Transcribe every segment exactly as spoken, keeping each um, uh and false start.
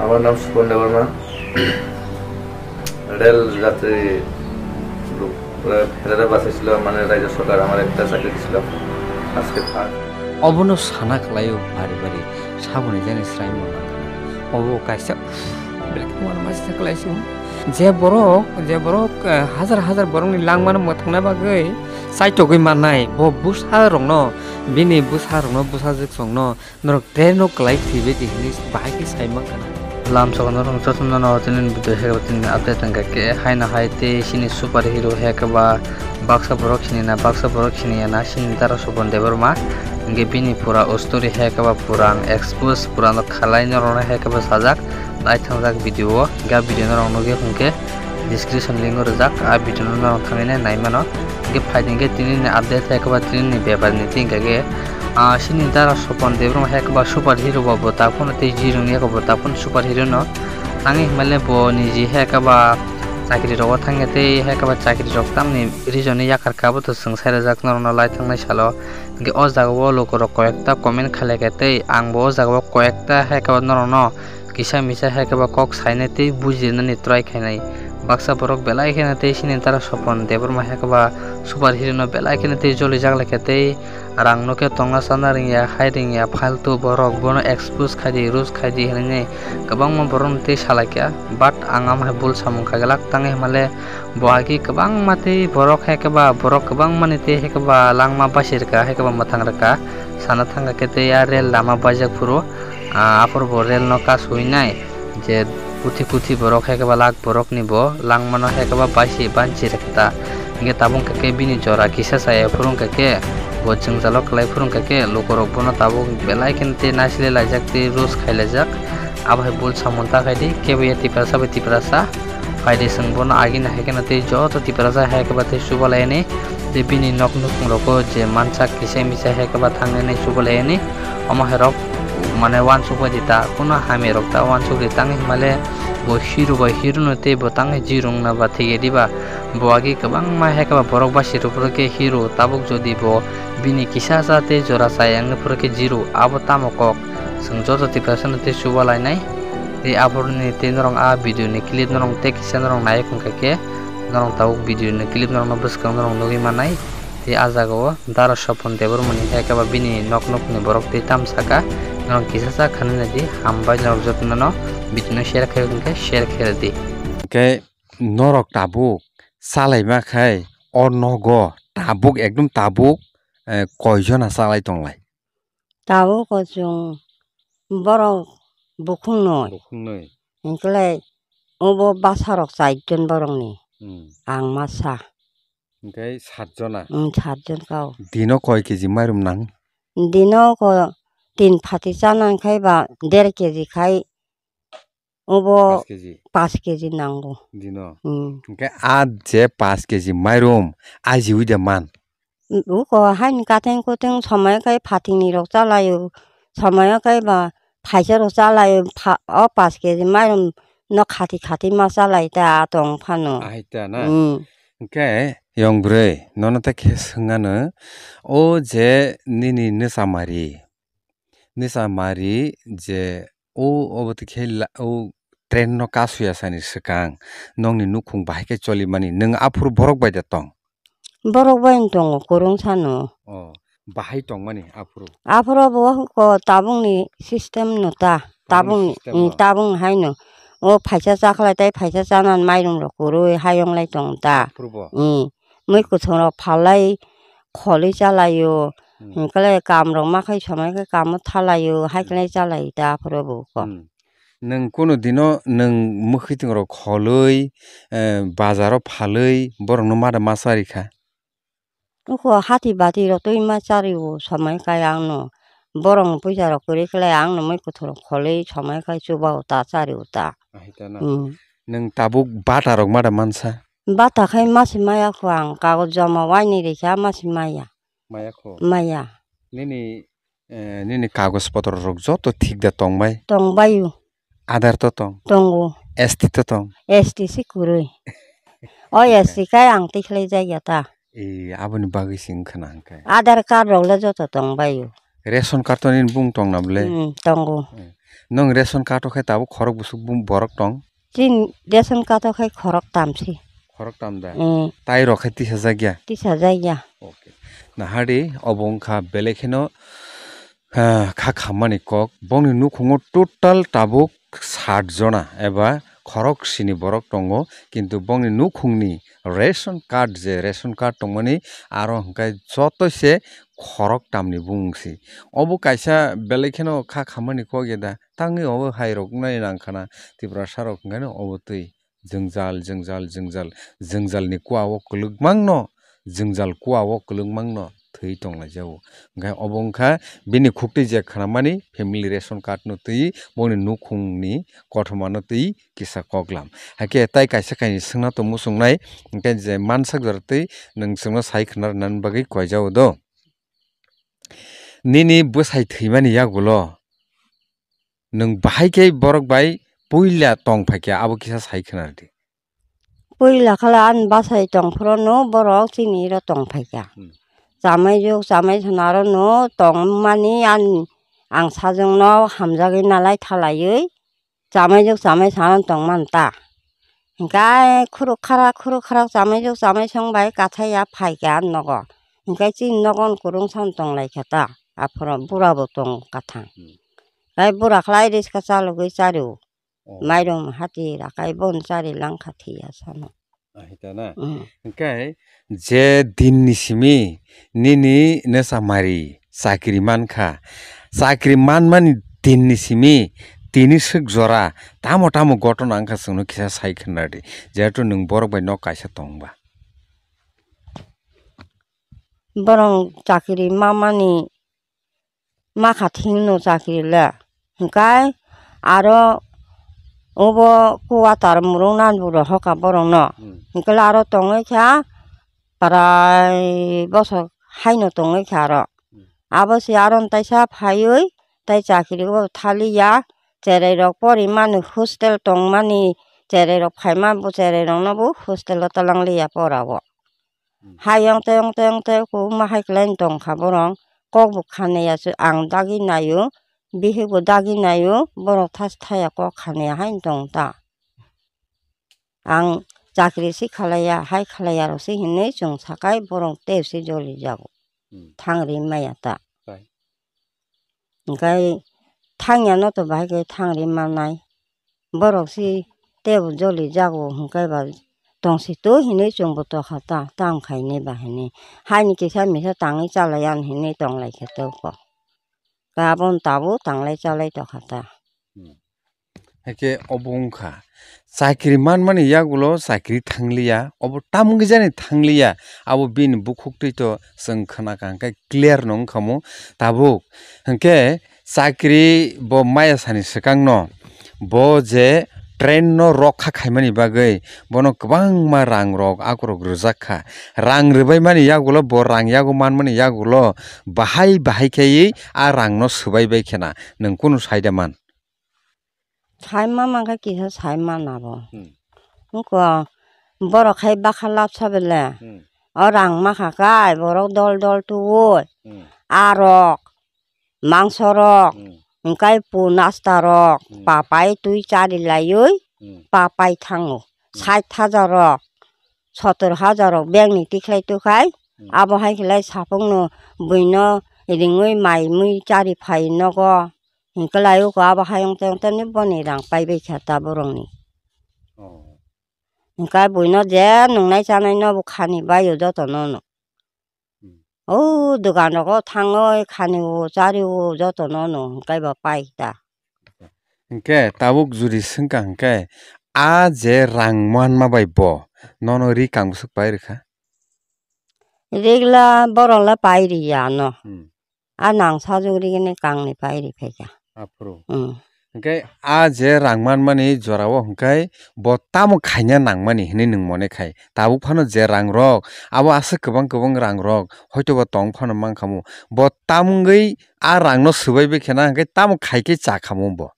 আমার নাম সুপর্ণ বর্মা। রেল যাত্রী লোক, ফেরারে বাসে ছিল, মানে রাজ্য সরকার আমার একটা চাকরি দিছিল। আজকে থাক। Obono sana khlaio bari bari, saboni jani sraimung nangkha. Obo kaisa belai kheno uanama sisa khlaisio. Je borok, je borok, eh, hazar hazar borokni langmano mwthangna bagwi chaitogwi mannai, bo bwsarokno, bini bwsarokno, bwsajwk songno, norok train-o kwlai thwibaidi hinwi bahai khe sai mankha na. Lamsoko norok jotono no tini video hai tini update wngkha khe haino hai tei chini super hero hai khe ba baksa borok sini na baksa borok sini ya na chini dara Sopon Debbarma. Hingke bini pura o story hai khe ba pura ang expose pura no khalai norok no hai khe ba sajak lai thangjak video o. Hingke a video norok nugwi hwnkhe description link o rijak, a video no norok thangwi nai nai mano. Hingke phaidi hingke tini ni update hai khe ba tini ni bepar ni twi hingka khe, ah, chini dara Sopon Debbarma hai khe ba super hero ba bo ta phano tei Jirung ni eko bo ta phano super hero no. Tangwi himale bo niji hai khe ba chakri rogo thangya tei hai khe ba chakri rok tamni region ni yakar kha bo to chwng sai rijak norok no lai thangnai salo. Hingke o jaga o lukurok koyekta comment khalai khe tei ang bo o jaga o koyekta hai khe ba norok no kisa misa hai khe ba kok sainai tei bujinani try khainai. Baksa borok belai kheno tei chini dara Sopon Debbarma hai khe ba super hero no belai kheno tei jolijak lai khe tei rang no khe tongna sana ringya, hai ringya, phaltu borok bono expose khaidi, roast khaidi hinwi kwbangma borok no tei salai kha, but ang amo hai bul samung kha glak tangwi himale. Bo agi kwbangma tei borok hai khe ba borok kwbangmani tei hai khe ba langma baisi rwkha, hai khe ba mwthang rwkha. Sana thangkha khe tei a rel lama baijak phuru, ah, aphuru bo rel no kasui nai je kuthi kuthi borok hai khe ba lak borok ni bo langma no hai khe ba baisi banchi rwkha ta. Hingke tabuk hingke bini jora kisa chaya phuru hingka khe bo jwngjalo kwlai phuru hingka khe lukurok bono tabuk belai kheno tei naisile laijak tei roast khai laijak. Abo hai bul samung ta khai di kebo ya Tiprasa bai Tiprasa. Phaidi chwng bono agini hai kheno tei joto Tiprasa hai khe ba tei chubalayani tei bini nok nukhung rogo je mansak kisa misa hai khe ba thangnani chubalayani. Omo hai rok mane uansuk bai di ta, kuno hamya rok ta uansuk di tangwi himale bo hero bai hero no tei bo tangwi Jirung na ba thik ya di ba. Bo agi kwbangma hai khe ba borok baisi rok phuru khe hero, tabuk jodi bo bini kisa cha tei jora chaya wngwi phuru khe Jirung, abo tamo kok? Chwng joto Tiprasa no tei chuba lainai. Tei aphuru ni tei norok a video ni clip norok tei kisa norok nai wngkha khe norok tabuk video ni clip norok no bwskang norok nugwi mannai. Tei a jaga o dara Sopon Debbarma ni hai khe ba bini nok nuk ni borok tei tam saka norok kisa cha khanwi nai di, hambai norok joto no video no share khai wngkha khe share khai di. Hingke norok tabuk chalaima khai o nogo tabuk ekdom tabuk, eh, koi jona chalai tonglai? Tabuk o chwng borok bukhungnoi. Bukhungnoi. Hingkhe obo bwsarok char jon borokni. Hmm. Ang masa. Hingkhe sat jona? Hmm, sat jon kao. Dino koi keji mairum nang? Dino ko tin phati chana khai ba der keji khai. Obo paanch keji. Paanch keji nango. Dino. Hmm. Hingke a je paanch keji mairum, ajiwi de man? Uko haini kating kuting somoi kai phatingni rok chalaio, somoi kai ba phaisa rok chalaio, pha-, o paanch keji mairum no khati khati ma chalai ta tong phano. Ahai ta na? Hmm. Hingke yong bwrwi, nono ta khe swngano, o je nini nwchamari, nwchamari je o, obo twi khe la-, o train no kasuya sani swkang nokni nukhung bahai khe cholimani, nwng aphuru borok bai da tong? Borok bai tongo, kwrwng sano. O, bahai tongmani aphuru? Aphuru bo ko tabukni system no ta, tabukni tabukni, system mm, no? Tabuk haino. O phaisa chakhlai tai phaisa chanan mairum rok kwrwi hayong lai tong ta. Aphuru bo? Mm. Mui kwthwng rok phalai kholwi chalaio. Hmm. Hwnkhe kam rok ma khai somoi khe kamo thalaio, hai khe chalai ta aphuru bo kok. Hmm. Nwng kunu dino nwng mwkhwtwng rok kholwi, eh, bazar o phalwi borok no mada ma charikha? Uko hati bati rok twi ma chario somoi kai ang no. Borok ni puisa rok kwrwi khlai ang no mui kwthwng rok kholwi somoi kai chuba o ta chario ta. Ahai ta na? Hmm. Nwng tabuk bata rok mada mansa? Bata khai masi maya kho ang, kagoj joma wainwi rikha masi maya. Maya kho? Maya. Nini, eh, nini kagoj potro rok joto thik da tong bai? Tong bai o. Aadhaar to tong? Tongo. S T to tong? S T se kwrwi. O S T kai ang tikhlai jaya ta. E, aboni bagwi se wngkha na hwnkhe. Aadhaar card rok le joto tong bai o. Ration card to nini bung tong na bwle? Hmm, tongo. Hmm. Nwng ration card o khe tabuk khorok bwswk bung borok tong? Chini ration card o khe khorok tamsi. Khorok tam da? Hmm. Tai rok khe tisa jakya? Tisa jakya. Okay. Nahadi obo wngkha belai kheno Ah, kha khammani kok, bongni nukhungo total tabuk sat jona eba khorok sini borok tongo, kintu bongni nukhungni ration card je ration card tongmani aro hwnkhe joto se khorok tamni bung si. Obo kaisa belai kheno kha khammani kok ya da, tangwi obo hai rok nai nang khana Tiprasa rok hwnkhe no obo twi. Jwngjal, jwngjal, jwngjal, jwngjalni kua o kwlwkmangno, jwngjal kua o kwlwkmangno thwi tonglaijao. Hwnkhe obo wngkha bini khuktwi je khnamani family ration card no twi, boni nukhungni kothomano twi kisa koklam. Hakhe tai kaisa kainwi swngna tong muchungnai, hwnkhe je mansak jora twi nwng chwngno sai khna rwnani bagwi koijao do. Nini bwsai thwimani yagulo nwng bahai khe borok bai puila tong phaikha, abo kisa sai khna rwdi. Puila khala ani bwsai tong phuru no borok chini ro tong phaikha. Hmm. Chamai juk, chamai sona ro no tong mani ani ang sajwk no hamjagwi nalai thalaiwi chamai juk, chamai sana tong man ta. Hwnkhe khuruk khara, khuruk khara chamai juk, chamai song bai kathai ya phaikha ani nogo. Hwnkhe chini nogo ni kwrwng san tong lai kha ta. Aphuru bura bo tong kathang. Hmm. Tei bura khlai riska chalogwi chario. Oh. Mairum hati rakai bon chari langkha thiya sano. Ahita na? Mm. Hwnkhe je din ni simi nini nesa mari chakri mankha. Chakri manmani din ni simi tini swk jora tamo tamo gotona wngkha chwngno kisa sai khna di. Jehetu nwng borok bai nok kaisa tongba. Borok chakri mamani makha thingno chakri le. Hwnkhe aro obo kuatar murung nan buro hoka borokno. Hmm. Hwnkhe aro tongwi kha prai bosor haino tongwi kha aro. Hmm. Abo se aro taisa phaiwi tai chakri o thaliya, cherai rok porimani hostel tongmani cherai rok phaima bo cherai rokno bo hostel o twlang liya pora o. Hmm. Hai yong tei yong tei yong tei kubuma hai khlai tong kha borok. Kok bo khanai ya se ang dagi naio, bihik bo dagi naio, borok thas thaya kok khanai ya hai tong ta. Ang chakri si khalai ya, hai khalai ya rok si hinui chwng sakai borok tei si joli jago. Hmm. Thang ri maya ta. Pai. Hwnkhe thangya no to bahai khe thang ri manai. Borok si tebo joli jago hwnkhe ba tongsi to hinui chwngbo tokha ta, tam khainai ba hinui. Haini kisa misa tangwi chalai ani hinui tong lai khe toko. Ka aboni tabuk tanglai chalai tokha ta. Hmm. Haikhe obo wngkha. Chakri manmani yagulo chakri thangliya, obo tamungwi jani thangliya, abo bini bukhuktwi to chwng khna kha hwnkhe clear no wngkha mo tabuk. Hwnkhe chakri bo maya sani swkangno bo je train no rokha khaimani bagwi bono kwbangma rang rok akorok rwjak kha. Rang rwbaimani yagulo bo rang yago manmani yagulo bahai bahai khaiwi a rang no swbai bai khena nwng kunu saida man? Sai ma mankha kisa sai mana bo. Hmm. Wngkha borok hai bakha lapsa bele. Hmm. O rang makha kai borok dol dol tuwi. Hmm. Arok, mangso rok, hmm, hwnkhe pu nasta rok, hmm, papai twi chari laiwi, hmm, papai thango. Hmm. Sait hajar rok, sotor hajar rok bag ni tikhlai tukhlai. Hmm. Abo hai khlai sapung no buino ringwi mai mui chari phai nogo. Hwnkhe lai o abo hayung tayung tamni boni rang paibai kha ta borokni. Oh. Hwnkhe buino je nungnai chanai no bo khani bai o joto no no. Hmm. O dogan rogo thangwi khani o chari o joto no no hwnkhe bo pai ta. Hwnkhe tabuk juri swngkha hwnkhe a je rang manma bai bo nono ri kang bwswk pai rwkha? Rigla borok le pai riya no. Hmm. A nang sajwk rigini kangni pai ri phaikha. Aphuru. Hmm. Hwnkhe a je rang manmani jorao hwnkhe bo tamo khaina nangmani hinwi nwng mone khai. Tabuk phano je rang rok, abo aswk kwbang kwbang rang rok, hoito bo tong phano mankhamu. Bo tamungwi a rangno swbai bai khena hwnkhe tamo khai khe cha khamu bo?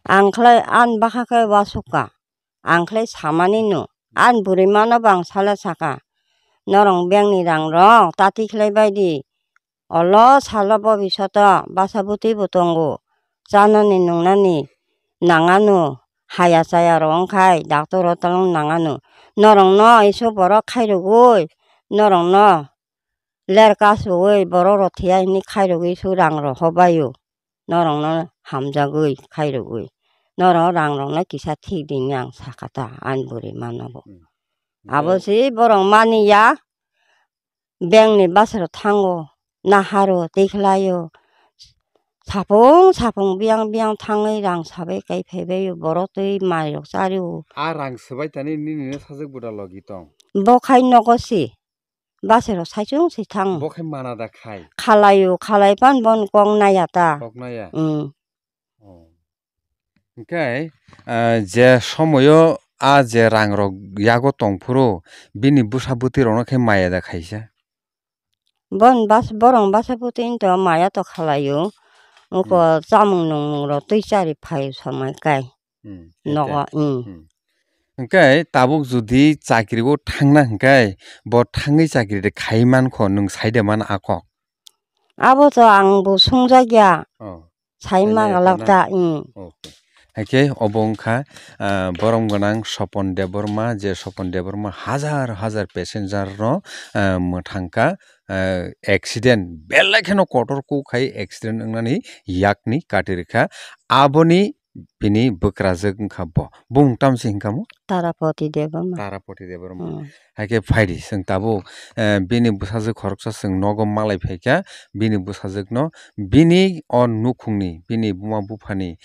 Ang khlai ani bwkha khe uasukha. Ang khlai samani no. Ani bwrwi mano bo ang sala saka. Norong bengni rangrok ta tikhlai bai di. Olo salo bobisoto basa bwtwi bo tongo. Chanani nungnani nangano, haya chaya rok wngkhai doctor o tongna nangano. Norokno isu borok khairogwi, norokno ler kasugwi borok rok thwiya hwnwi khairogwi isu rang rok hobaio. Norokno hamjagwi khairogwi. Norok rang rokno kisa thik di hwnwi ang sakha ta ani bwrwi mano bo. Hmm. Abo Hwnkhe se borok mani ya. Bengni basero thango, naharo, tikhlaio. Sapung sapung biyang biyang thangwi rang sabai kai phaibaio, borok twi mairok chario. A rang swbai tani nini no sajwk buda logi tong. Bo khai nogo si, basero saichung si thango. Bo khai mana da khai. Khalaio, khalai pan bon kok naya ta. Kok naya. Mm. Oh. Hwnkhe, ah, je somoyo a je rangrok yago tongphuru, bini bwsa bwtwirokno khe maya da khaisa? Bon bas-, borok bwsa bwtwini to maya to khalaio. Wngkha Hmm. chamung nungmungrok twi chari phai somai kai. Hmm, Nogo, hetai. Hmm. Hmm. Hwnkhe tabuk jodi chakrigo thangna hwnkhe, bo thangwi chakri de khai mankho, nwng sai de man a kok? Abo to ang bo sungjakya. Oh. Sai Sai ma nai galak ta. Ta, hmm. Okay. Haikhe obo wngkha, ah, borom gwnang Sopon Debbarma, je Sopon Debbarma hajar hajar passenger no, ah, mwthangkha, ah, accident belai kheno kotor kok khai accident wngnani yakni kati rikha. Aboni bini bwkrajwk wngkha bo. Bumung tamsi hwnkha mo? Tarapoti Debbarma. Tarapoti Debbarma. Hmm. Haikhe phaidi, chwng tabuk, eh, bini bwsajwk khoroksa chwng nogo malai phaikha, bini bwsajwkno, bini o nukhungni, bini buma buphani,